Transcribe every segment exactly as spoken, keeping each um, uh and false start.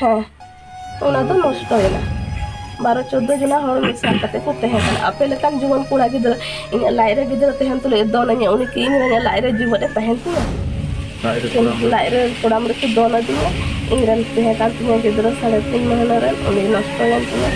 ᱦᱮᱸ, ᱚᱱᱟ ᱫᱚ ᱱᱚᱥᱴᱚᱭᱮᱱᱟ᱾ ᱵᱟᱨᱚ ᱪᱳᱫᱽᱫᱳ ᱡᱚᱱᱟ ᱦᱚᱲ ᱢᱤᱫ ᱥᱟᱶ ᱠᱟᱛᱮ ᱠᱚ ᱛᱟᱦᱮᱸ ᱠᱟᱱᱟ᱾ ᱟᱯᱮ ᱞᱮᱠᱟᱱ ᱡᱩᱣᱟᱹᱱ ᱠᱚᱲᱟ ᱜᱤᱫᱽᱨᱟᱹ ᱤᱧᱟᱹᱜ ᱞᱟᱡ ᱨᱮ ᱜᱤᱫᱽᱨᱟᱹ ᱛᱟᱦᱮᱱ ᱛᱩᱞᱩᱡ ᱮ ᱫᱚᱱ ᱟᱹᱧᱟ, ᱩᱱᱤ ᱠᱤ ᱤᱧ ᱨᱮ ᱤᱧᱟᱹᱜ ᱞᱟᱡ ᱨᱮ ᱡᱤᱣᱮᱫ ᱮ ᱛᱟᱦᱮᱱ ᱛᱤᱧᱟ? ᱞᱟᱡ ᱨᱮ ᱠᱤᱱᱛᱩ ᱠᱚᱲᱟᱢ ᱨᱮ ᱞᱟᱡ ᱨᱮ ᱠᱚᱲᱟᱢ ᱨᱮᱠᱚ ᱫᱚᱱ ᱟᱹᱫᱤᱧᱟ, ᱤᱧ ᱨᱮᱱ ᱛᱟᱦᱮᱸ ᱠᱟᱱ ᱛᱤᱧᱟ ᱜᱤᱫᱽᱨᱟᱹ ᱥᱟᱲᱮ ᱛᱤᱱ ᱢᱟᱹᱦᱱᱟᱹ ᱨᱮᱱ, ᱩᱱᱤ ᱱᱚᱥᱴᱚᱭᱮᱱ ᱛᱤᱧᱟ᱾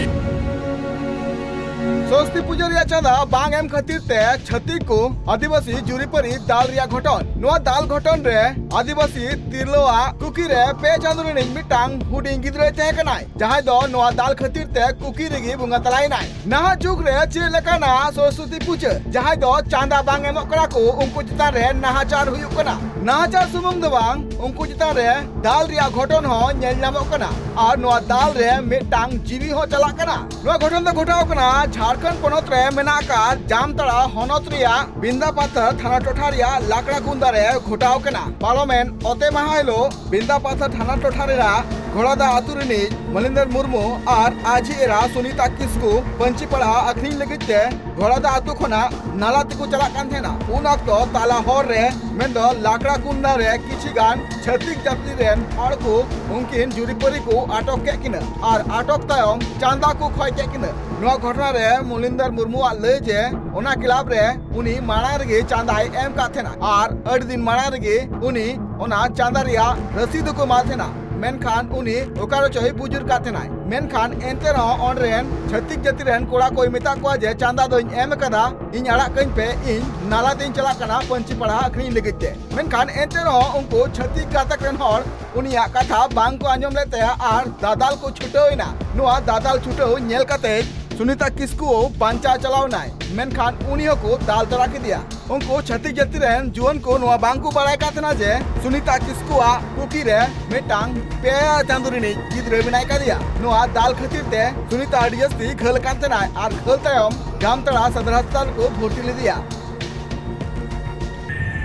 ᱥᱚᱨᱚᱥᱚᱛᱤ ᱯᱩᱡᱟᱹ ᱨᱮᱭᱟᱜ ᱪᱟᱸᱫᱟ ᱵᱟᱝ ᱮᱢ ᱠᱷᱟᱹᱛᱤᱨ ᱛᱮ ᱪᱷᱟᱹᱛᱤᱠ ᱠᱚ ᱟᱹᱫᱤᱵᱟᱹᱥᱤ ᱡᱩᱨᱤᱯᱟᱹᱨᱤ ᱫᱟᱞ ᱨᱮᱭᱟᱜ ᱜᱷᱚᱴᱚᱱ᱾ ᱱᱚᱣᱟ ᱫᱟᱞ ᱜᱷᱚᱴᱚᱱ ᱨᱮ ᱟᱹᱫᱤᱵᱟᱹᱥᱤ ᱛᱤᱨᱞᱟᱹᱣᱟᱜ ᱠᱩᱠᱤ ᱨᱮ ᱯᱮ ᱪᱟᱸᱫᱳ ᱨᱤᱱᱤᱡ ᱢᱤᱫᱴᱟᱝ ᱦᱩᱰᱤᱧ ᱜᱤᱫᱽᱨᱟᱹᱭ ᱛᱟᱦᱮᱸ ᱠᱟᱱᱟᱭ, ᱡᱟᱦᱟᱸᱭ ᱫᱚ ᱱᱚᱣᱟ ᱫᱟᱞ ᱠᱷᱟᱹᱛᱤᱨ ᱛᱮ ᱠᱩᱠᱤ ᱨᱮᱜᱮ ᱵᱚᱸᱜᱟ ᱛᱟᱞᱟᱭᱮᱱᱟᱭ᱾ ᱱᱟᱦᱟᱜ ᱡᱩᱜᱽ ᱨᱮ ᱪᱮᱫ ᱞᱮᱠᱟᱱᱟ ᱥᱚᱨᱚᱥᱚᱛᱤ ᱯᱩᱡᱟᱹ, ᱡᱟᱦᱟᱸᱭ ᱫᱚ ᱪᱟᱸᱫᱟ ᱵᱟᱝ ᱮᱢᱚᱜ ᱠᱟᱱᱟ ᱠᱚ, ᱩᱱᱠᱩ ᱪᱮᱛᱟᱱ ᱨᱮ ᱱᱟᱦᱟᱪᱟᱨ ᱦᱩᱭᱩᱜ ᱠᱟᱱᱟ᱾ ᱱᱟᱦᱟᱪᱟᱨ ᱥᱩᱢᱩᱝ ᱫᱚ ᱵᱟᱝ, ᱩᱱᱠᱩ ᱪᱮᱛᱟᱱ ᱨᱮ ᱫᱟᱞ ᱨᱮᱭᱟᱜ ᱜᱷᱚᱴᱚᱱ ᱦᱚᱸ ᱧᱮᱞ ᱧᱟᱢᱚᱜ ᱠᱟᱱᱟ ᱟᱨ ᱱᱚᱣᱟ ᱫᱟᱞ ᱨᱮ ᱢᱤᱫᱴᱟᱝ ᱡᱤᱣᱤ ᱦᱚᱸ ᱪᱟᱞᱟᱜ ᱠᱟᱱᱟ᱾ ᱱᱚᱣᱟ ᱜᱷᱚᱴᱚᱱ ᱫᱚ ᱜᱷᱚᱴᱟᱣ ᱠᱟᱱᱟ ᱡᱷᱟᱲᱠᱷᱚᱸᱰ ᱯᱚᱱᱚᱛ ᱨᱮ ᱢᱮᱱᱟᱜ ᱟᱠᱟᱫ ᱡᱟᱢᱛᱟᱲᱟ ᱦᱚᱱᱚᱛ ᱨᱮᱭᱟᱜ ᱵᱤᱱᱫᱟᱯᱟᱛᱷᱚᱨ ᱛᱷᱟᱱᱟ ᱴᱚᱴᱷᱟ ᱨᱮᱭᱟᱜ ᱞᱟᱠᱲᱟ ᱠᱩᱱᱫᱟ ᱨᱮ ᱜᱷᱚᱴᱟᱣ ᱠᱟᱱᱟ᱾ ᱯᱟᱨᱚᱢᱮᱱ ᱚᱛᱮ ᱢᱟᱦᱟ ᱦᱤᱞᱳᱜ ᱵᱤᱱᱫᱟᱯᱟᱛᱷᱚᱨ ᱛᱷᱟᱱᱟ ᱴᱚᱴᱷᱟ ᱨᱮᱱᱟᱜ ᱜᱷᱚᱲᱟᱫᱟ ᱟᱹᱛᱩ ᱨᱤᱱᱤᱡ ᱢᱚᱞᱤᱱᱫᱚᱨ ᱢᱩᱨᱢᱩ ᱟᱨ ᱟᱡᱷᱤ ᱮᱨᱟ ᱥᱩᱱᱤᱛᱟ ᱠᱤᱥᱠᱩ ᱯᱟᱹᱧᱪᱤ ᱯᱟᱲᱦᱟ ᱟᱹᱠᱷᱨᱤᱧ ᱞᱟᱹᱜᱤᱫ ᱛᱮ ᱜᱷᱚᱲᱟᱫᱟ ᱟᱹᱛᱩ ᱠᱷᱚᱱᱟᱜ ᱱᱟᱞᱟ ᱛᱮᱠᱚ ᱪᱟᱞᱟᱜ ᱠᱟᱱ ᱛᱟᱦᱮᱱᱟ᱾ ᱩᱱ ᱚᱠᱛᱚ ᱛᱟᱞᱟ ᱦᱚᱨ ᱨᱮ, ᱢᱮᱱᱫᱚ ᱞᱟᱠᱲᱟ ᱠᱩᱱᱫᱟ ᱨᱮ, ᱠᱤᱪᱷᱤ ᱜᱟᱱ ᱪᱷᱟᱹᱛᱤᱠ ᱡᱟᱹᱛᱤ ᱨᱮᱱ ᱦᱚᱲ ᱠᱚ ᱩᱱᱠᱤᱱ ᱡᱩᱨᱤᱯᱟᱹᱨᱤ ᱠᱚ ᱟᱴᱚᱠ ᱠᱮᱫ ᱠᱤᱱᱟ ᱟᱨ ᱟᱴᱚᱠ ᱛᱟᱭᱚᱢ ᱪᱟᱸᱫᱟ ᱠᱚ ᱠᱷᱚᱭ ᱠᱮᱫ ᱠᱤᱱᱟ᱾ ᱱᱚᱣᱟ ᱜᱷᱚᱴᱚᱱᱟ ᱨᱮ ᱢᱚᱞᱤᱱᱫᱚᱨ ᱢᱩᱨᱢᱩᱣᱟᱜ ᱞᱟᱹᱭ ᱡᱮ ᱚᱱᱟ ᱠᱞᱟᱵ ᱨᱮ ᱩᱱᱤ ᱢᱟᱲᱟᱝ ᱨᱮᱜᱮ ᱪᱟᱸᱫᱟᱭ ᱮᱢ ᱠᱟᱫ ᱛᱟᱦᱮᱱᱟ ᱟᱨ ᱟᱹᱰᱤ ᱫᱤᱱ ᱢᱟᱲᱟᱝ ᱨᱮᱜᱮ ᱩᱱᱤ ᱚᱱᱟ ᱪᱟᱸᱫᱟ ᱨᱮᱭᱟᱜ ᱨᱚᱥᱤᱫ ᱦᱚᱸᱠᱚ ᱮᱢᱟᱫ ᱛᱟᱦᱮᱱᱟ᱾ ᱢᱮᱱᱠᱷᱟᱱ ᱩᱱᱤ ᱚᱠᱟ ᱨᱮᱪᱚᱭ ᱵᱩᱡᱩᱨ ᱠᱟᱫ ᱛᱟᱦᱮᱱᱟᱭ᱾ ᱢᱮᱱᱠᱷᱟᱱ ᱮᱱᱛᱮ ᱨᱮᱦᱚᱸ ᱚᱸᱰᱮ ᱨᱮᱱ ᱪᱷᱟᱹᱛᱤᱠ ᱡᱟᱹᱛᱤ ᱨᱮᱱ ᱠᱚᱲᱟ ᱠᱚᱭ ᱢᱮᱛᱟᱫ ᱠᱚᱣᱟ ᱡᱮ, "ᱪᱟᱸᱫᱟ ᱫᱚᱧ ᱮᱢ ᱠᱟᱫᱟ, ᱤᱧ ᱟᱲᱟᱜ ᱠᱟᱹᱧ ᱯᱮ, ᱤᱧ ᱱᱟᱞᱟ ᱛᱮᱧ ᱪᱟᱞᱟᱜ ᱠᱟᱱᱟ ᱯᱟᱹᱧᱪᱤ ᱯᱟᱲᱦᱟ ᱟᱹᱠᱷᱨᱤᱧ ᱞᱟᱹᱜᱤᱫ ᱛᱮ᱾" ᱢᱮᱱᱠᱷᱟᱱ ᱮᱱᱛᱮ ᱨᱮᱦᱚᱸ ᱩᱱᱠᱩ ᱪᱷᱟᱹᱛᱤᱠ ᱜᱟᱛᱟᱠ ᱨᱮᱱ ᱦᱚᱲ ᱩᱱᱤᱭᱟᱜ ᱠᱟᱛᱷᱟ ᱵᱟᱝ ᱠᱚ ᱟᱸᱡᱚᱢ ᱞᱮᱫ ᱛᱟᱭᱟ ᱟᱨ ᱫᱟᱫᱟᱞ ᱠᱚ ᱪᱷᱩᱴᱟᱹᱣ ᱮᱱᱟ᱾ ᱱᱚᱣᱟ ᱫᱟᱫᱟᱞ ᱪᱷᱩᱴᱟᱹᱣ ᱧᱮᱞ ᱠᱟᱛᱮ ᱥᱩᱱᱤᱛᱟ ᱠᱤᱥᱠᱩ ᱵᱟᱧᱪᱟᱣ ᱪᱟᱞᱟᱣ ᱮᱱᱟᱭ, ᱢᱮᱱᱠᱷᱟᱱ ᱩᱱᱤ ᱦᱚᱸᱠᱚ ᱫᱟᱞ ᱛᱚᱨᱟ ᱠᱮᱫᱮᱭᱟ᱾ ᱩᱱᱠᱩ ᱪᱷᱟᱹᱛᱤᱠ ᱡᱟᱹᱛᱤ ᱨᱮᱱ ᱡᱩᱣᱟᱹᱱ ᱠᱚ ᱱᱚᱣᱟ ᱵᱟᱝ ᱠᱚ ᱵᱟᱲᱟᱭ ᱠᱟᱱ ᱛᱟᱦᱮᱱᱟ ᱡᱮ ᱥᱩᱱᱤᱛᱟ ᱠᱤᱥᱠᱩᱣᱟᱜ ᱠᱩᱠᱤ ᱨᱮ ᱢᱤᱫᱴᱟᱝ ᱯᱮ ᱪᱟᱸᱫᱳ ᱨᱤᱱᱤᱡ ᱜᱤᱫᱽᱨᱟᱹ ᱢᱮᱱᱟᱭ ᱠᱟᱫᱮᱭᱟ᱾ ᱱᱚᱣᱟ ᱫᱟᱞ ᱠᱷᱟᱹᱛᱤᱨ ᱛᱮ ᱥᱩᱱᱤᱛᱟ ᱟᱹᱰᱤ ᱡᱟᱹᱥᱛᱤ ᱜᱷᱟᱹᱞ ᱠᱟᱱ ᱛᱟᱦᱮᱱᱟᱭ ᱟᱨ ᱜᱷᱟᱹᱞ ᱛᱟᱭᱚᱢ ᱡᱟᱢᱛᱟᱲᱟ ᱥᱚᱫᱚᱨ ᱦᱟᱥᱯᱟᱛᱟᱞ ᱨᱮᱠᱚ ᱵᱷᱚᱨᱛᱤ ᱞᱮᱫᱮᱭᱟ᱾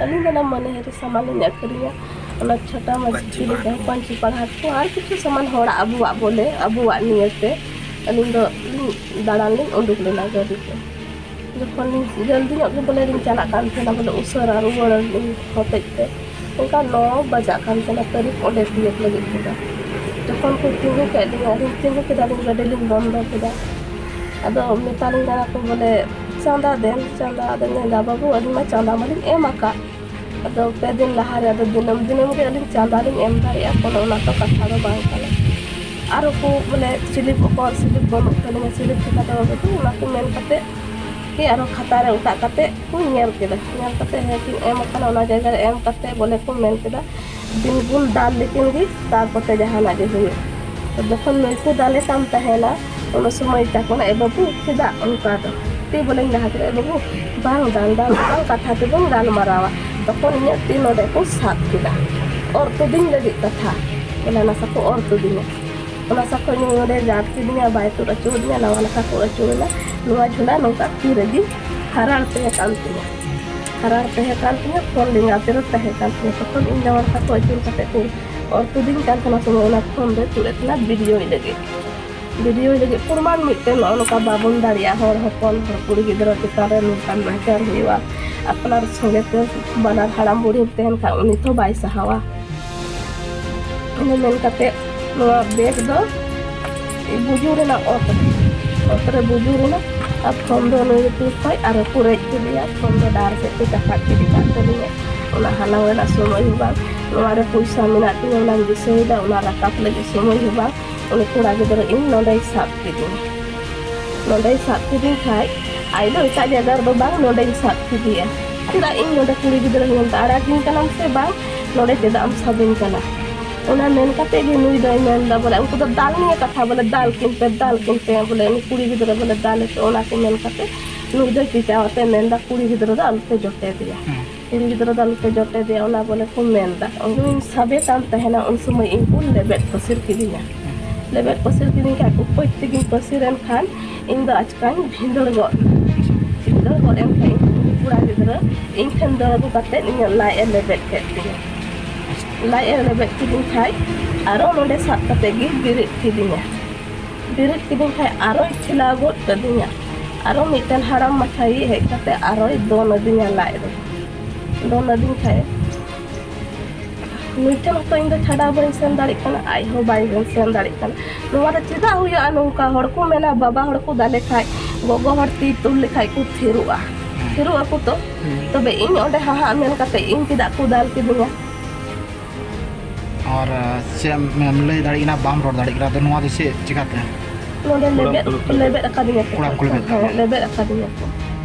ᱟᱹᱞᱤᱧ ᱫᱚ ᱚᱱᱟ ᱢᱟᱹᱱᱦᱟᱹᱨᱤ ᱥᱟᱢᱟᱱ ᱞᱤᱧ ᱟᱹᱠᱷᱨᱤᱧᱟ, ᱚᱱᱟ ᱪᱷᱟᱛᱟ ᱢᱟᱹᱪᱤ ᱯᱟᱹᱧᱪᱤ ᱞᱮᱠᱟ, ᱯᱟᱹᱧᱪᱤ ᱯᱟᱲᱦᱟᱴ ᱠᱚ ᱟᱨ ᱠᱤᱪᱷᱩ ᱥᱟᱢᱟᱱ ᱦᱚᱲᱟᱜ, ᱟᱵᱚᱣᱟᱜ ᱵᱚᱞᱮ, ᱟᱵᱚᱣᱟᱜ ᱱᱤᱭᱟᱹᱛᱮ ᱟᱹᱞᱤᱧ ᱫᱚ ᱞᱤᱧ ᱫᱟᱬᱟᱱ ᱞᱤᱧ ᱩᱰᱩᱠ ᱞᱮᱱᱟ ᱜᱟᱹᱰᱤ ᱛᱮ᱾ ᱡᱚᱠᱷᱚᱱ ᱞᱤᱧ ᱡᱚᱞᱫᱤ ᱧᱚᱜ ᱜᱮ ᱵᱚᱞᱮ ᱞᱤᱧ ᱪᱟᱞᱟᱜ ᱠᱟᱱ ᱛᱟᱦᱮᱱᱟ, ᱵᱚᱞᱮ ᱩᱥᱟᱹᱨᱟ ᱨᱩᱣᱟᱹᱲ ᱟᱹᱞᱤᱧ ᱦᱚᱛᱮᱡ ᱛᱮ, ᱚᱱᱠᱟ ᱱᱚ ᱵᱟᱡᱟᱜ ᱠᱟᱱ ᱛᱟᱦᱮᱱᱟ ᱛᱟᱹᱨᱤᱯ ᱚᱸᱰᱮ ᱛᱤᱭᱳᱜ ᱞᱟᱹᱜᱤᱫ ᱛᱮᱫᱚ᱾ ᱡᱚᱠᱷᱚᱱ ᱠᱚ ᱛᱤᱸᱜᱩ ᱠᱮᱫ ᱞᱤᱧᱟ, ᱟᱹᱞᱤᱧ ᱛᱤᱸᱜᱩ ᱠᱮᱫᱟᱞᱤᱧ, ᱜᱟᱹᱰᱤ ᱞᱤᱧ ᱵᱚᱱᱫᱚ ᱠᱮᱫᱟ᱾ ᱟᱫᱚ ᱢᱮᱛᱟᱞᱤᱧ ᱠᱟᱱᱟ ᱠᱚ ᱵᱚᱞᱮ, "ᱪᱟᱸᱫᱟ ᱫᱮᱱ, ᱪᱟᱸᱫᱟ?" ᱟᱫᱚᱧ ᱢᱮᱱᱫᱟ, "ᱵᱟᱹᱵᱩ, ᱟᱹᱞᱤᱧ ᱢᱟ ᱪᱟᱸᱫᱟ ᱢᱟᱞᱤᱧ ᱮᱢ ᱟᱠᱟᱫ, ᱟᱫᱚ ᱯᱮ ᱫᱤᱱ ᱞᱟᱦᱟᱨᱮ, ᱟᱫᱚ ᱫᱤᱱᱟᱹᱢ ᱫᱤᱱᱟᱹᱢ ᱜᱮ ᱟᱹᱞᱤᱧ ᱪᱟᱸᱫᱟ ᱞᱤᱧ ᱮᱢ ᱫᱟᱲᱮᱭᱟᱜᱼᱟ, ᱠᱳᱱᱳ ᱚᱱᱟ ᱫᱚ ᱠᱟᱛᱷᱟ ᱫᱚ ᱵᱟᱝ ᱠᱟᱱᱟ᱾ ᱟᱨᱚ ᱠᱚ ᱵᱚᱞᱮ ᱥᱤᱞᱤᱯ, ᱚᱠᱚᱭ ᱥᱤᱞᱤᱯ ᱵᱟᱹᱱᱩᱜ ᱛᱟᱹᱞᱤᱧᱟ, ᱥᱤᱞᱤᱯ ᱪᱤᱠᱟᱹᱛᱮ ᱵᱟᱹᱵᱩ?" ᱚᱱᱟ ᱠᱚ ᱢᱮᱱ ᱠᱟᱛᱮ ᱜᱮ ᱟᱨᱚ ᱠᱷᱟᱛᱟ ᱨᱮ ᱚᱴᱟᱜ ᱠᱟᱛᱮ ᱠᱚ ᱧᱮᱞ ᱠᱮᱫᱟ᱾ ᱧᱮᱞ ᱠᱟᱛᱮ ᱦᱮᱸ ᱠᱤᱱ ᱮᱢ ᱟᱠᱟᱱᱟ, ᱚᱱᱟ ᱡᱟᱭᱜᱟ ᱨᱮ ᱮᱢ ᱠᱟᱛᱮ ᱵᱚᱞᱮ ᱠᱚ ᱢᱮᱱ ᱠᱮᱫᱟ, "ᱫᱤᱱ ᱵᱚᱱ ᱫᱟᱞ ᱞᱮᱠᱤᱱ ᱜᱮ ᱛᱟᱨᱯᱚᱛᱮ ᱡᱟᱦᱟᱱᱟᱜ ᱜᱮ ᱦᱩᱭᱩᱜ᱾" ᱛᱚ ᱡᱚᱠᱷᱚᱱ ᱱᱩᱭ ᱠᱚ ᱫᱟᱞᱮ ᱠᱟᱱ ᱛᱟᱦᱮᱱᱟ, ᱩᱱ ᱥᱚᱢᱚᱭ ᱛᱟᱠᱚ ᱱᱟ, "ᱮ ᱵᱟᱹᱵᱩ, ᱪᱮᱫᱟᱜ ᱚᱱᱠᱟ ᱫᱚ?" ᱛᱤ ᱵᱚᱞᱮᱧ ᱞᱟᱦᱟ ᱠᱮᱫᱟ, "ᱮ ᱵᱟᱹᱵᱩ, ᱵᱟᱝ ᱫᱟᱞ, ᱫᱟᱞ ᱫᱚ ᱵᱟᱝ, ᱠᱟᱛᱷᱟ ᱛᱮᱵᱚᱱ ᱜᱟᱞᱢᱟᱨᱟᱣᱟ, ᱛᱚᱠᱷᱚᱱ ᱤᱧᱟᱹᱜ ᱛᱤ ᱱᱚᱰᱮ ᱠᱚ ᱥᱟᱵ ᱠᱮᱫᱟ, ᱚᱨ ᱛᱩᱫᱤᱧ ᱞᱟᱹᱜᱤᱫ ᱠᱟᱛᱷᱟ, ᱵᱚᱞᱮ ᱱᱟᱥᱟ ᱠᱚ ᱚᱨ ᱛᱩᱫᱤᱧᱟ᱾ ᱚᱱᱟ ᱥᱟᱠᱷᱚ ᱤᱧ ᱱᱚᱰᱮ ᱡᱟᱨ ᱠᱤᱫᱤᱧᱟ, ᱵᱟᱭ ᱛᱩᱫ ᱟᱹᱪᱩᱨ ᱟᱹᱫᱤᱧᱟ, ᱱᱟᱣᱟ ᱱᱟᱠᱷᱟ ᱠᱚ ᱟᱹᱪᱩᱨ ᱮᱱᱟ, ᱱᱚᱣᱟ ᱡᱷᱚᱞᱟ ᱱᱚᱝᱠᱟ ᱛᱤ ᱨᱮᱜᱮ ᱦᱟᱨᱟᱲ ᱛᱟᱦᱮᱸ ᱠᱟᱱ ᱛᱤᱧᱟ, ᱦᱟᱨᱟᱲ ᱛᱟᱦᱮᱸ ᱠᱟᱱ ᱛᱤᱧᱟ, ᱯᱷᱳᱱ ᱞᱮᱸᱜᱟ ᱛᱤ ᱨᱮ ᱛᱟᱦᱮᱸ ᱠᱟᱱ ᱛᱤᱧᱟ᱾ ᱛᱚᱠᱷᱚᱱ ᱤᱧ ᱱᱟᱣᱟ ᱱᱟᱠᱷᱟ ᱠᱚ ᱟᱹᱪᱩᱨ ᱠᱟᱛᱮ ᱠᱚ ᱚᱨ ᱛᱩᱫᱤᱧ ᱠᱟᱱ ᱛᱟᱦᱮᱱᱟ ᱥᱚᱢᱚᱭ, ᱚᱱᱟ ᱯᱷᱳᱱ ᱫᱚᱭ ᱛᱩᱫ ᱮᱫ ᱛᱟᱦᱮᱱᱟ ᱵᱷᱤᱰᱤᱭᱳᱭ ᱞᱟᱹᱜᱤᱫ, ᱵᱷᱤᱰᱤᱭᱳᱭ ᱞᱟᱹᱜᱤᱫ ᱯᱨᱚᱢᱟᱱ ᱢᱤᱫᱴᱮᱱ᱾ ᱱᱚᱜᱼᱚ ᱱᱚᱝᱠᱟ ᱵᱟᱵᱚᱱ ᱫᱟᱲᱮᱭᱟᱜᱼᱟ, ᱦᱚᱲ ᱦᱚᱯᱚᱱ, ᱦᱚᱲ ᱠᱩᱲᱤ ᱜᱤᱫᱽᱨᱟᱹ ᱪᱮᱛᱟᱱ ᱨᱮ ᱱᱚᱝᱠᱟᱱ ᱱᱟᱦᱟᱪᱟᱨ ᱦᱩᱭᱩᱜᱼᱟ, ᱟᱯᱱᱟᱨ ᱥᱚᱸᱜᱮ ᱛᱮ ᱵᱟᱱᱟᱨ ᱦᱟᱲᱟᱢ ᱵᱩᱲᱦᱤ ᱛᱟᱦᱮᱱ ᱠᱷᱟᱱ ᱩᱱᱤ ᱛᱚ ᱵᱟᱭ ᱥᱟᱦᱟᱣᱟ᱾ ᱤᱱᱟᱹ ᱢᱮᱱ ᱠᱟᱛᱮ ᱱᱚᱣᱟ ᱵᱮᱜᱽ ᱫᱚ ᱵᱩᱡᱩᱨ ᱮᱱᱟ, ᱚᱛ ᱨᱮ, ᱚᱛ ᱨᱮ ᱵᱩᱡᱩᱨ ᱮᱱᱟ᱾ ᱟᱨ ᱯᱷᱳᱱ ᱫᱚ ᱱᱩᱭ ᱛᱤ ᱠᱷᱚᱡ ᱟᱨ ᱠᱚ ᱨᱮᱡ ᱠᱮᱫᱮᱭᱟ᱾ ᱯᱷᱳᱱ ᱫᱚ ᱰᱟᱦᱟᱨ ᱥᱮᱫ ᱠᱚ ᱪᱟᱯᱟᱫ ᱠᱮᱫᱮ ᱠᱟᱱ ᱛᱟᱹᱞᱤᱧᱟ᱾ ᱚᱱᱟ ᱦᱟᱞᱟᱝ ᱨᱮᱱᱟᱜ ᱥᱚᱢᱚᱭ ᱦᱚᱸ ᱵᱟᱝ, ᱱᱚᱣᱟ ᱨᱮ ᱯᱚᱭᱥᱟ ᱢᱮᱱᱟᱜ ᱛᱤᱧᱟ, ᱚᱱᱟᱧ ᱫᱤᱥᱟᱹᱭᱮᱫᱟ, ᱚᱱᱟ ᱨᱟᱠᱟᱵ ᱞᱟᱹᱜᱤᱫ ᱥᱚᱢᱚᱭ ᱦᱚᱸ ᱵᱟᱝ᱾ ᱩᱱᱤ ᱠᱚᱲᱟ ᱜᱤᱫᱽᱨᱟᱹ ᱤᱧ ᱱᱚᱰᱮᱭ ᱥᱟᱵ ᱠᱤᱫᱤᱧᱟ᱾ ᱱᱚᱰᱮᱭ ᱥᱟᱵ ᱠᱤᱫᱤᱧ ᱠᱷᱟᱡ, ᱟᱡ ᱫᱚ ᱮᱴᱟᱜ ᱡᱟᱭᱜᱟ ᱨᱮᱫᱚ ᱵᱟᱝ, ᱱᱚᱰᱮᱧ ᱥᱟᱵ ᱠᱮᱫᱮᱭᱟ᱾ ᱪᱮᱫᱟᱜ ᱤᱧ ᱱᱚᱰᱮ ᱠᱩᱲᱤ ᱜᱤᱫᱽᱨᱟᱹ ᱦᱚᱸ ᱢᱮᱱᱛᱮ ᱟᱲᱟᱜᱤᱧ ᱠᱟᱱᱟᱢ ᱥᱮ ᱵᱟᱝ, ᱱᱚᱰᱮ ᱪᱮᱫᱟᱜ ᱮᱢ ᱥᱟᱵᱤᱧ ᱠᱟᱱᱟ? ᱚᱱᱟ ᱢᱮᱱ ᱠᱟᱛᱮ ᱜᱮ ᱱᱩᱭ ᱫᱚᱭ ᱢᱮᱱᱫᱟ ᱵᱚᱞᱮ, ᱩᱱᱠᱩ ᱫᱚ ᱫᱟᱞ ᱱᱤᱭᱟᱹ ᱠᱟᱛᱷᱟ ᱵᱚᱞᱮ, "ᱫᱟᱞ ᱠᱤᱱ ᱯᱮ, ᱫᱟᱞ ᱠᱤᱱ ᱯᱮ", ᱵᱚᱞᱮ ᱩᱱᱤ ᱠᱩᱲᱤ ᱜᱤᱫᱽᱨᱟᱹ ᱵᱚᱞᱮ ᱫᱟᱞᱮ ᱯᱮ, ᱚᱱᱟ ᱠᱚ ᱢᱮᱱ ᱠᱟᱛᱮ ᱱᱩᱭ ᱫᱚᱭ ᱪᱮᱸᱪᱟᱣ ᱟᱛᱮ ᱢᱮᱱᱫᱟ, "ᱠᱩᱲᱤ ᱜᱤᱫᱽᱨᱟᱹ ᱫᱚ ᱟᱞᱚᱯᱮ ᱡᱚᱴᱮᱫᱮᱭᱟ, ᱦᱮᱸ᱾ ᱠᱩᱲᱤ ᱜᱤᱫᱽᱨᱟᱹ ᱫᱚ ᱟᱞᱚᱯᱮ ᱡᱚᱴᱮᱫᱮᱭᱟ", ᱚᱱᱟ ᱵᱚᱞᱮ ᱠᱚ ᱢᱮᱱᱫᱟ᱾ ᱩᱱᱤᱧ ᱥᱟᱵᱮ ᱠᱟᱱ ᱛᱟᱦᱮᱱᱟ, ᱩᱱ ᱥᱚᱢᱚᱭ ᱤᱧ ᱠᱚ ᱞᱮᱵᱮᱫ ᱯᱟᱹᱥᱤᱨ ᱠᱤᱫᱤᱧᱟ᱾ ᱞᱮᱵᱮᱫ ᱯᱟᱹᱥᱤᱨ ᱠᱤᱫᱤᱧ ᱠᱷᱟᱡ, ᱩᱯᱟᱹᱭ ᱛᱮᱜᱮᱧ ᱯᱟᱹᱥᱤᱨ ᱮᱱ ᱠᱷᱟᱱ ᱤᱧ ᱫᱚ ᱟᱪᱠᱟᱧ ᱵᱷᱤᱸᱫᱟᱹᱲ ᱜᱚᱫ ᱮᱱᱟ᱾ ᱵᱷᱤᱸᱫᱟᱹᱲ ᱜᱚᱫ ᱮᱱ ᱠᱷᱟᱡ ᱤᱧ ᱠᱚᱲᱟ ᱜᱤᱫᱽᱨᱟᱹ ᱤᱧ ᱴᱷᱮᱱ ᱫᱟᱹᱲ ᱟᱹᱜᱩ ᱠᱟᱛᱮ ᱤᱧᱟᱹᱜ ᱞᱟᱡ ᱮ ᱞᱮᱵᱮᱫ ᱠᱮᱫ ᱛᱤᱧᱟ᱾ ᱞᱟᱡ ᱮ ᱞᱮᱵᱮᱫ ᱠᱤᱫᱤᱧ ᱠᱷᱟᱡ ᱟᱨᱚ ᱱᱚᱰᱮ ᱥᱟᱵ ᱠᱟᱛᱮ ᱜᱮ ᱵᱮᱨᱮᱫ ᱠᱤᱫᱤᱧᱟ᱾ ᱵᱮᱨᱮᱫ ᱠᱤᱫᱤᱧ ᱠᱷᱟᱡ ᱟᱨᱚᱭ ᱴᱷᱮᱞᱟᱣ ᱜᱚᱫ ᱠᱟᱹᱫᱤᱧᱟ᱾ ᱟᱨᱚ ᱢᱤᱫᱴᱮᱱ ᱦᱟᱲᱟᱢ ᱢᱟᱪᱷᱟᱭᱤᱡ ᱦᱮᱡ ᱠᱟᱛᱮ ᱟᱨᱚᱭ ᱫᱚᱱ ᱟᱹᱫᱤᱧᱟ ᱞᱟᱡ ᱨᱮ᱾ ᱫᱚᱱ ᱟᱹᱫᱤᱧ ᱠᱷᱟᱡ ᱱᱩᱭ ᱴᱷᱮᱱ ᱦᱚᱸᱛᱚ ᱤᱧ ᱫᱚ ᱪᱷᱟᱰᱟᱣ ᱵᱟᱹᱧ ᱥᱮᱱ ᱫᱟᱲᱮᱭᱟᱜ ᱠᱟᱱᱟ, ᱟᱡ ᱦᱚᱸ ᱵᱟᱭ ᱥᱮᱱ ᱫᱟᱲᱮᱭᱟᱜ ᱠᱟᱱᱟ᱾ ᱱᱚᱣᱟ ᱫᱚ ᱪᱮᱫᱟᱜ ᱦᱩᱭᱩᱜᱼᱟ ᱱᱚᱝᱠᱟ? ᱦᱚᱲ ᱠᱚ ᱢᱮᱱᱟ, ᱵᱟᱵᱟ ᱦᱚᱲ ᱠᱚ ᱫᱟᱞᱮ ᱠᱷᱟᱡ, ᱜᱚᱜᱚ ᱦᱚᱲ ᱛᱤ ᱛᱩᱞ ᱞᱮᱠᱷᱟᱡ ᱠᱚ ᱛᱷᱤᱨᱚᱜᱼᱟ, ᱛᱷᱤᱨᱚᱜ ᱟᱠᱚ ᱛᱚ᱾ ᱦᱩᱸ᱾ ᱛᱚᱵᱮ ᱤᱧ ᱚᱸᱰᱮ ᱦᱟᱦᱟᱜ ᱢᱮᱱ ᱠᱟᱛᱮ ᱤᱧ ᱪᱮᱫᱟᱜ ᱠᱚ ᱫᱟᱞ ᱠᱤᱫᱤᱧᱟ? ᱟᱨ, ᱟᱨ ᱪᱮᱫ ᱮᱢ ᱞᱟᱹᱭ ᱫᱟᱲᱮᱭᱟᱜ ᱠᱟᱱᱟ? ᱵᱟᱢ ᱨᱚᱲ ᱫᱟᱲᱮᱭᱟᱜ ᱠᱟᱱᱟ, ᱟᱫᱚ ᱱᱚᱣᱟ ᱫᱚ ᱪᱮᱫ ᱪᱤᱠᱟᱹᱛᱮ? ᱱᱚᱰᱮ ᱠᱚᱲᱟᱢ ᱞᱮᱵᱮᱫ, ᱠᱚ ᱞᱮᱵᱮᱫ ᱞᱮᱵᱮᱫ ᱟᱠᱟᱫᱤᱧᱟ ᱠᱚ᱾ ᱠᱚᱲᱟᱢ ᱠᱚ ᱞᱮᱵᱮᱫ ᱦᱮᱸ, ᱟᱠᱟᱫ ᱞᱮᱵᱮᱫ ᱟᱠᱟᱫᱤᱧᱟ ᱠᱚ᱾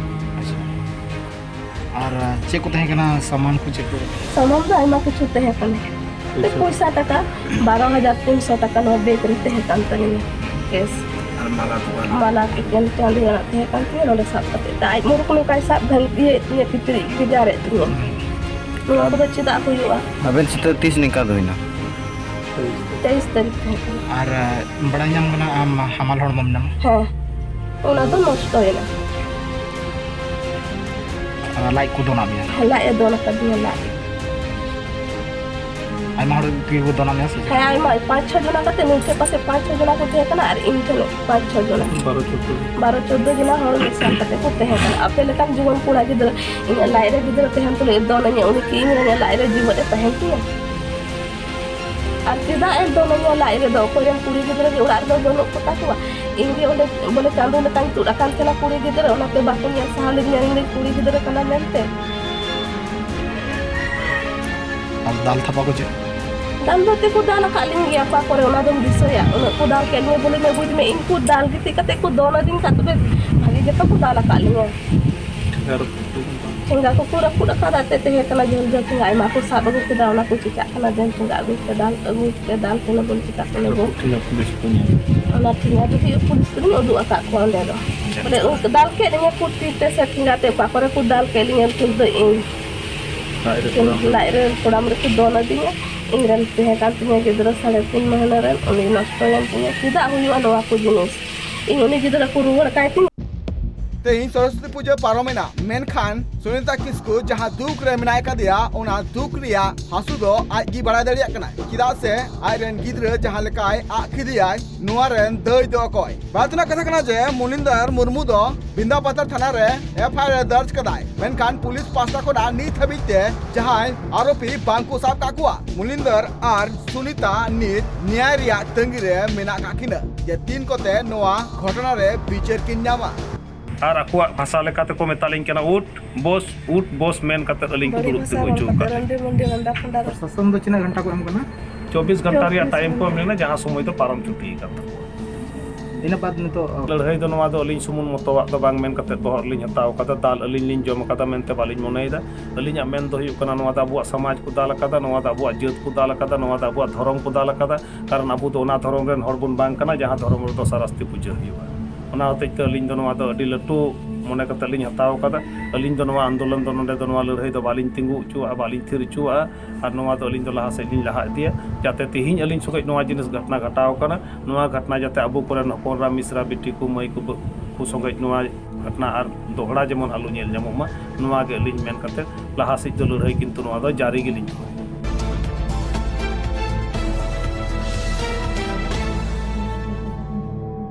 ᱟᱪᱪᱷᱟ᱾ ᱟᱨ, ᱟᱨ ᱪᱮᱫ ᱠᱚ ᱛᱟᱦᱮᱸ ᱠᱟᱱᱟ ᱥᱟᱢᱟᱱ ᱠᱚ, ᱪᱮᱫ ᱠᱚ? ᱥᱟᱢᱟᱱ ᱫᱚ ᱟᱭᱢᱟ ᱠᱤᱪᱷᱩ ᱛᱟᱦᱮᱸ ᱠᱟᱱᱟ᱾ ᱯᱚᱭᱥᱟ? ᱯᱚᱭᱥᱟ ᱴᱟᱠᱟ, ᱵᱟᱨᱚ ᱦᱟᱡᱟᱨ ᱛᱤᱱᱥᱚ ᱴᱟᱠᱟ ᱱᱚᱣᱟ ᱵᱮᱜᱽ ᱨᱮ ᱛᱟᱦᱮᱸ ᱠᱟᱱ ᱛᱟᱹᱞᱤᱧᱟ, ᱠᱮᱥ᱾ ᱟᱨ ᱢᱟᱞᱟ ᱠᱚ ᱵᱟᱝ? ᱢᱟᱞᱟ ᱠᱚ ᱪᱮᱱ ᱪᱟᱸᱫᱤ ᱨᱮᱱᱟᱜ ᱛᱟᱦᱮᱸ ᱠᱟᱱ ᱛᱤᱧᱟᱹ, ᱱᱚᱰᱮ ᱥᱟᱵ ᱠᱟᱛᱮ᱾ ᱟᱡ ᱢᱩᱨᱩᱠ ᱱᱚᱝᱠᱟᱭ ᱥᱟᱵ ᱜᱷᱟᱱ-, ᱤᱭᱟᱹᱭᱮᱫ ᱛᱤᱧᱟᱹ, ᱠᱤᱪᱨᱤᱡ ᱜᱮᱡᱟᱨᱮᱫ ᱛᱤᱧᱟᱹ᱾ ᱱᱚᱣᱟ ᱠᱚᱫᱚ ᱪᱮᱫᱟᱜ ᱦᱩᱭᱩᱜᱼᱟ? ᱟᱵᱮᱱ ᱥᱟᱛᱮ ᱛᱤᱥ ᱱᱤᱝᱠᱟ ᱫᱚ ᱦᱩᱭᱱᱟ? ᱛᱮᱭᱤᱥ ᱛᱟᱹᱨᱤᱠᱷ ᱛᱟᱦᱮᱸ ᱠᱟᱱᱟ᱾ ᱟᱨ, ᱟᱨ ᱵᱟᱲᱟᱭ ᱧᱟᱢ ᱠᱟᱱᱟ ᱟᱢ ᱦᱟᱢᱟᱞ ᱦᱚᱲᱢᱚ ᱢᱮᱱᱟᱢᱟ? ᱦᱮᱸ, ᱚᱱᱟ ᱫᱚ ᱱᱚᱥᱴᱚᱭᱮᱱᱟ᱾ ᱟᱨ ᱞᱟᱡ ᱠᱚ ᱫᱚᱱᱟᱜ ᱢᱮᱭᱟ? ᱦᱮᱸ, ᱞᱟᱡ ᱮ ᱫᱚᱱ ᱟᱠᱟᱫᱤᱧᱟ, ᱞᱟᱡ᱾ ᱟᱭᱢᱟ ᱦᱚᱲ ᱛᱮᱜᱮ ᱠᱚ ᱫᱚᱱᱟᱜ ᱢᱮᱭᱟ ᱥᱮ ᱪᱮᱫ? ᱦᱮᱸ, ᱟᱭᱢᱟ, ᱯᱟᱸᱪ ᱪᱷᱚ ᱡᱚᱱᱟ ᱠᱟᱛᱮ, ᱱᱩᱭ ᱴᱷᱮᱱ ᱯᱟᱥᱮ ᱯᱟᱸᱪ ᱪᱷᱚ ᱡᱚᱱᱟ ᱠᱚ ᱛᱟᱦᱮᱸ ᱠᱟᱱᱟ ᱟᱨ ᱤᱧ ᱴᱷᱮᱱ ᱯᱟᱸᱪ ᱪᱷᱚ ᱡᱚᱱᱟ᱾ ᱵᱟᱨᱚ ᱪᱳᱫᱽᱫᱳ᱾ ᱵᱟᱨᱚ ᱪᱳᱫᱽᱫᱳ ᱡᱚᱱᱟ ᱦᱚᱲ ᱢᱤᱫ ᱥᱟᱶ ᱠᱟᱛᱮ ᱠᱚ ᱛᱟᱦᱮᱸ ᱠᱟᱱᱟ᱾ ᱟᱯᱮ ᱞᱮᱠᱟᱱ ᱡᱩᱣᱟᱹᱱ ᱠᱚᱲᱟ ᱜᱤᱫᱽᱨᱟᱹ ᱤᱧᱟᱹᱜ ᱞᱟᱡ ᱨᱮ ᱜᱤᱫᱽᱨᱟᱹ ᱛᱟᱦᱮᱱ ᱛᱩᱞᱩᱡ ᱮ ᱫᱚᱱ ᱟᱹᱧᱟ, ᱩᱱᱤ ᱠᱤ ᱤᱧ ᱨᱮᱱ ᱞᱟᱡ ᱨᱮ ᱡᱤᱣᱮᱫ ᱮ ᱛᱟᱦᱮᱱ ᱛᱤᱧᱟ? ᱟᱨ ᱪᱮᱫᱟᱜ ᱮ ᱫᱚᱱ ᱟᱹᱧᱟ ᱞᱟᱡ ᱨᱮᱫᱚ? ᱚᱠᱚᱭ ᱨᱮᱱ ᱠᱩᱲᱤ ᱜᱤᱫᱽᱨᱟᱹ ᱜᱮ ᱚᱲᱟᱜ ᱨᱮᱫᱚ ᱵᱟᱹᱱᱩᱜ ᱠᱚ ᱛᱟᱠᱚᱣᱟ? ᱤᱧ ᱜᱮ ᱚᱸᱰᱮ ᱵᱚᱞᱮ ᱪᱟᱸᱫᱚ ᱞᱮᱠᱟᱧ ᱛᱩᱫ ᱟᱠᱟᱱ ᱛᱟᱦᱮᱱᱟ ᱠᱩᱲᱤ ᱜᱤᱫᱽᱨᱟᱹ, ᱚᱱᱟᱛᱮ ᱵᱟᱠᱚ ᱧᱮᱞ ᱥᱟᱦᱟᱣ ᱞᱤᱫᱤᱧᱟ ᱤᱧ ᱫᱚ ᱠᱩᱲᱤ ᱜᱤᱫᱽᱨᱟᱹ ᱠᱟᱱᱟ ᱢᱮᱱᱛᱮ᱾ ᱟᱨ ᱫᱟᱞ ᱛᱷᱟᱯᱟ ᱠᱚ ᱪᱮᱫ? ᱫᱟᱞ ᱫᱚ ᱛᱮᱠᱚ ᱫᱟᱞ ᱟᱠᱟᱫ ᱞᱤᱧ ᱜᱮᱭᱟ, ᱚᱠᱟ ᱠᱚᱨᱮ ᱚᱱᱟ ᱫᱚᱢ ᱫᱤᱥᱟᱹᱭᱟ? ᱩᱱᱟᱹᱜ ᱠᱚ ᱫᱟᱞ ᱠᱮᱫ ᱞᱤᱧᱟ, ᱵᱚᱞᱮ ᱢᱮ ᱵᱩᱡᱽ ᱢᱮ, ᱤᱧ ᱠᱚ ᱫᱟᱞ ᱜᱤᱛᱤᱡ ᱠᱟᱛᱮ ᱠᱚ ᱫᱚᱱ ᱟᱹᱫᱤᱧ ᱠᱷᱟᱡ ᱛᱚᱵᱮ ᱵᱷᱟᱜᱮ ᱜᱮᱛᱚ ᱠᱚ ᱫᱟᱞ ᱟᱠᱟᱫ ᱞᱤᱧᱟ᱾ ᱴᱷᱮᱸᱜᱟ ᱨᱟᱹᱯᱩᱫ ᱠᱚ ᱵᱟᱝ? ᱴᱷᱮᱸᱜᱟ ᱠᱚᱠᱚ ᱨᱟᱹᱯᱩᱫ ᱟᱠᱟᱫᱟ, ᱮᱱᱛᱮᱫ ᱛᱟᱦᱮᱸ ᱠᱟᱱᱟ ᱡᱷᱟᱹᱞ ᱡᱷᱟᱹᱞ ᱴᱷᱮᱸᱜᱟ, ᱟᱭᱢᱟ ᱠᱚ ᱥᱟᱵ ᱟᱹᱜᱩ ᱠᱮᱫᱟ, ᱚᱱᱟ ᱠᱚ ᱪᱮᱠᱟᱜ ᱠᱟᱱᱟ, ᱡᱮ ᱴᱷᱮᱸᱜᱟ ᱟᱹᱜᱩᱭ ᱯᱮ, ᱫᱟᱞ ᱟᱹᱜᱩᱭ ᱯᱮ, ᱫᱟᱞ ᱠᱚ ᱞᱟᱹᱜᱤᱫ ᱪᱮᱠᱟᱜ ᱠᱟᱱᱟ ᱵᱚ᱾ ᱨᱟᱹᱯᱩᱫ ᱴᱷᱮᱸᱜᱟ ᱯᱩᱞᱤᱥ ᱠᱚ ᱧᱟᱢ᱾ ᱚᱱᱟ ᱴᱷᱮᱸᱜᱟ ᱫᱚ ᱦᱩᱭᱩᱜ ᱯᱩᱞᱤᱥ ᱠᱚᱨᱮᱧ ᱩᱫᱩᱜ ᱟᱠᱟᱫ ᱠᱚᱣᱟ ᱚᱸᱰᱮ ᱫᱚ᱾ ᱟᱪᱪᱷᱟ᱾ ᱵᱚᱞᱮ ᱩᱱᱠᱩ ᱫᱟᱞ ᱠᱮᱫ ᱞᱤᱧᱟ ᱠᱚ ᱛᱤ ᱛᱮ ᱥᱮ ᱴᱷᱮᱸᱜᱟ ᱛᱮ, ᱚᱠᱟ ᱠᱚᱨᱮ ᱠᱚ ᱫᱟᱞ ᱠᱮᱫ ᱞᱤᱧᱟ ᱩᱱᱠᱩ ᱫᱚ ᱤᱧ᱾ ᱞᱟᱡ ᱨᱮ ᱠᱚᱲᱟᱢ ᱨᱮ᱾ ᱞᱟᱡ ᱨᱮ ᱠᱚᱲᱟᱢ ᱨᱮᱠᱚ ᱫᱚᱱ ᱟᱹᱫᱤᱧᱟ᱾ ᱤᱧ ᱨᱮᱱ ᱛᱟᱦᱮᱸ ᱠᱟᱱ ᱛᱤᱧᱟᱹ ᱜᱤᱫᱽᱨᱟᱹ ᱥᱟᱲᱮ ᱛᱤᱱ ᱢᱟᱹᱦᱱᱟᱹ ᱨᱮᱱ, ᱩᱱᱤ ᱱᱚᱥᱴᱚᱭᱮᱱ ᱛᱤᱧᱟᱹ᱾ ᱪᱮᱫᱟᱜ ᱦᱩᱭᱩᱜᱼᱟ ᱱᱚᱣᱟ ᱠᱚ ᱡᱤᱱᱤᱥ? ᱤᱧ ᱩᱱᱤ ᱜᱤᱫᱽᱨᱟᱹ ᱠᱚ ᱨᱩᱣᱟᱹᱲ ᱠᱟᱭ ᱛᱤᱧ᱾ ᱛᱮᱦᱮᱧ ᱥᱚᱨᱚᱥᱚᱛᱤ ᱯᱩᱡᱟᱹ ᱯᱟᱨᱚᱢᱮᱱᱟ, ᱢᱮᱱᱠᱷᱟᱱ ᱥᱩᱱᱤᱛᱟ ᱠᱤᱥᱠᱩ ᱡᱟᱦᱟᱸ ᱫᱩᱠ ᱨᱮ ᱢᱮᱱᱟᱭ ᱠᱟᱫᱮᱭᱟ, ᱚᱱᱟ ᱫᱩᱠ ᱨᱮᱭᱟᱜ ᱦᱟᱹᱥᱩ ᱫᱚ ᱟᱡ ᱜᱮ ᱵᱟᱲᱟᱭ ᱫᱟᱲᱮᱭᱟᱜ ᱠᱟᱱᱟᱭ, ᱪᱮᱫᱟᱜ ᱥᱮ ᱟᱡ ᱨᱮᱱ ᱜᱤᱫᱽᱨᱟᱹ ᱡᱟᱦᱟᱸ ᱞᱮᱠᱟᱭ ᱟᱫ ᱠᱮᱫᱮᱭᱟᱭ, ᱱᱚᱣᱟ ᱨᱮᱱ ᱫᱟᱹᱭ ᱫᱚ ᱚᱠᱚᱭ? ᱵᱟᱲᱟᱭ ᱛᱮᱱᱟᱜ ᱠᱟᱛᱷᱟ ᱠᱟᱱᱟ ᱡᱮ ᱢᱚᱱᱤᱱᱫᱚᱨ ᱢᱩᱨᱢᱩ ᱫᱚ ᱵᱤᱱᱫᱟᱯᱟᱛᱷᱟᱨ ᱛᱷᱟᱱᱟ ᱨᱮ ᱮᱯᱷ ᱟᱭ ᱟᱨ ᱮ ᱫᱚᱨᱡᱽ ᱠᱟᱫᱟᱭ, ᱢᱮᱱᱠᱷᱟᱱ ᱯᱩᱞᱤᱥ ᱯᱟᱥᱴᱟ ᱠᱷᱚᱱᱟᱜ ᱱᱤᱛ ᱦᱟᱹᱵᱤᱡ ᱛᱮ ᱡᱟᱦᱟᱸᱭ ᱟᱨᱳᱯᱤ ᱵᱟᱝ ᱠᱚ ᱥᱟᱵ ᱠᱟᱜ ᱠᱚᱣᱟ᱾ ᱢᱚᱱᱤᱱᱫᱚᱨ ᱟᱨ ᱥᱩᱱᱤᱛᱟ ᱱᱤᱛ ᱱᱮᱭᱟᱭ ᱨᱮᱭᱟᱜ ᱛᱟᱺᱜᱤ ᱨᱮ ᱢᱮᱱᱟᱜ ᱠᱟᱜ ᱠᱤᱱᱟ ᱡᱮ ᱛᱤᱱ ᱠᱚᱛᱮ ᱱᱚᱣᱟ ᱜᱷᱚᱴᱚᱱᱟ ᱨᱮ ᱵᱤᱪᱟᱹᱨ ᱠᱤᱱ ᱧᱟᱢᱟ᱾ ᱟᱨ ᱟᱠᱚᱣᱟᱜ ᱵᱷᱟᱥᱟ ᱞᱮᱠᱟ ᱛᱮᱠᱚ ᱢᱮᱛᱟᱞᱤᱧ ᱠᱟᱱᱟ, "ᱩᱴ ᱵᱚᱥ, ᱩᱴ ᱵᱚᱥ" ᱢᱮᱱ ᱠᱟᱛᱮ ᱟᱹᱞᱤᱧ ᱠᱚ ᱵᱟᱹᱲᱤᱡ ᱫᱩᱲᱩᱵ ᱵᱷᱟᱥᱟ ᱛᱤᱸᱜᱩ ᱨᱚᱲ ᱦᱚᱪᱚ ᱠᱟᱛᱮ ᱟᱠᱟᱫ ᱨᱟᱱᱰᱤ ᱞᱤᱧᱟ᱾ ᱢᱩᱱᱰᱤ ᱜᱟᱱᱫᱟ ᱯᱷᱟᱱᱰᱟ ᱨᱚᱲ᱾ ᱯᱨᱚᱥᱟᱥᱚᱱ ᱫᱚ ᱛᱤᱱᱟᱹᱜ ᱜᱷᱚᱱᱴᱟ ᱠᱚ ᱮᱢ ᱠᱟᱱᱟ? ᱪᱚᱵᱵᱤᱥ ᱜᱷᱚᱱᱴᱟ ᱨᱮᱭᱟᱜ ᱴᱟᱭᱤᱢ ᱠᱚ ᱮᱢ ᱞᱮᱱᱟ, ᱡᱟᱦᱟᱸ ᱥᱚᱢᱚᱭ ᱫᱚ ᱯᱟᱨᱚᱢ ᱪᱩᱴᱤ ᱟᱠᱟᱱ ᱛᱟᱠᱚᱣᱟ᱾ ᱤᱱᱟᱹ ᱵᱟᱫ ᱱᱤᱛᱚᱜ, ᱞᱟᱹᱲᱦᱟᱹᱭ ᱫᱚ ᱱᱚᱣᱟ ᱫᱚ ᱟᱹᱞᱤᱧ ᱥᱩᱢᱩᱝ ᱢᱚᱛᱚᱣᱟᱜ ᱫᱚ ᱵᱟᱝ ᱢᱮᱱ ᱠᱟᱛᱮ ᱵᱚᱦᱚᱜ ᱨᱮᱞᱤᱧ ᱦᱟᱛᱟᱣ ᱠᱟᱫᱟ, ᱫᱟᱞ ᱟᱹᱞᱤᱧ ᱞᱤᱧ ᱡᱚᱢ ᱠᱟᱫᱟ ᱢᱮᱱᱛᱮ ᱵᱟᱹᱞᱤᱧ ᱢᱚᱱᱮᱭᱮᱫᱟ᱾ ᱟᱹᱞᱤᱧᱟᱜ ᱢᱮᱱ ᱫᱚ ᱦᱩᱭᱩᱜ ᱠᱟᱱᱟ, ᱱᱚᱣᱟ ᱫᱚ ᱟᱵᱚᱣᱟᱜ ᱥᱚᱢᱟᱡᱽ ᱠᱚ ᱫᱟᱞ ᱟᱠᱟᱫᱟ, ᱱᱚᱣᱟ ᱫᱚ ᱟᱵᱚᱣᱟᱜ ᱡᱟᱹᱛ ᱠᱚ ᱫᱟᱞ ᱟᱠᱟᱫᱟ, ᱱᱚᱣᱟ ᱫᱚ ᱟᱵᱚᱣᱟᱜ ᱫᱷᱚᱨᱚᱢ ᱠᱚ ᱫᱟᱞ ᱟᱠᱟᱫᱟ᱾ ᱠᱟᱨᱚᱱ ᱟᱵᱚ ᱫᱚ ᱚᱱᱟ ᱫᱷᱚᱨᱚᱢ ᱨᱮᱱ ᱦᱚᱲ ᱵᱚᱱ ᱵᱟᱝ ᱠᱟᱱᱟ ᱡᱟᱦᱟᱸ ᱫᱷᱚᱨᱚᱢ ᱨᱮᱫᱚ ᱥᱟᱨᱟᱥᱛᱤ ᱯᱩᱡᱟᱹ ᱦᱩᱭᱩᱜᱼᱟ᱾ ᱚᱱᱟ ᱦᱚᱛᱮᱡ ᱛᱮ ᱟᱹᱞᱤᱧ ᱫᱚ ᱱᱚᱣᱟ ᱫᱚ ᱟᱹᱰᱤ ᱞᱟᱹᱴᱩ ᱢᱚᱱᱮ ᱠᱟᱛᱮ ᱞᱤᱧ ᱦᱟᱛᱟᱣ ᱠᱟᱫᱟ᱾ ᱟᱹᱞᱤᱧ ᱫᱚ ᱱᱚᱣᱟ ᱟᱱᱫᱳᱞᱚᱱ ᱫᱚ, ᱱᱚᱰᱮ ᱫᱚ ᱱᱚᱣᱟ ᱞᱟᱹᱲᱦᱟᱹᱭ ᱫᱚ ᱵᱟᱹᱞᱤᱧ ᱛᱤᱸᱜᱩ ᱦᱚᱪᱚᱣᱟᱜᱼᱟ, ᱵᱟᱹᱞᱤᱧ ᱛᱷᱤᱨ ᱦᱚᱪᱚᱣᱟᱜᱼᱟ᱾ ᱟᱨ ᱱᱚᱣᱟ ᱫᱚ ᱟᱹᱞᱤᱧ ᱫᱚ ᱞᱟᱦᱟ ᱥᱮᱫ ᱞᱤᱧ ᱞᱟᱦᱟ ᱤᱫᱤᱭᱟ, ᱡᱟᱛᱮ ᱛᱮᱦᱮᱧ ᱟᱹᱞᱤᱧ ᱥᱚᱸᱜᱮ ᱱᱚᱣᱟ ᱡᱤᱱᱤᱥ ᱜᱷᱚᱴᱱᱟ ᱜᱷᱟᱴᱟᱣ ᱠᱟᱱᱟ, ᱱᱚᱣᱟ ᱜᱷᱚᱴᱱᱟ ᱡᱟᱛᱮ ᱟᱵᱚ ᱠᱚᱨᱮᱱ ᱦᱚᱯᱚᱱ ᱮᱨᱟ, ᱢᱤᱥᱨᱟ, ᱵᱤᱴᱤ ᱠᱚ, ᱢᱟᱹᱭ ᱠᱚ, ᱵᱟᱹᱵᱩ ᱠᱚ ᱥᱚᱸᱜᱮ ᱱᱚᱣᱟ ᱜᱷᱚᱴᱱᱟ ᱟᱨ ᱫᱚᱦᱲᱟ ᱡᱮᱢᱚᱱ ᱟᱞᱚ ᱧᱮᱞ ᱧᱟᱢᱚᱜ ᱢᱟ, ᱱᱚᱣᱟ ᱜᱮ ᱟᱹᱞᱤᱧ ᱢᱮᱱ ᱠᱟᱛᱮ ᱞᱟᱦᱟ ᱥᱮᱫ ᱫᱚ ᱞᱟᱹᱲᱦᱟᱹᱭ ᱠᱤᱱᱛᱩ ᱱᱚᱣᱟ ᱫᱚ ᱡᱟᱹᱨᱤ ᱜᱮᱞᱤᱧ ᱫᱚᱦᱚᱭᱟ᱾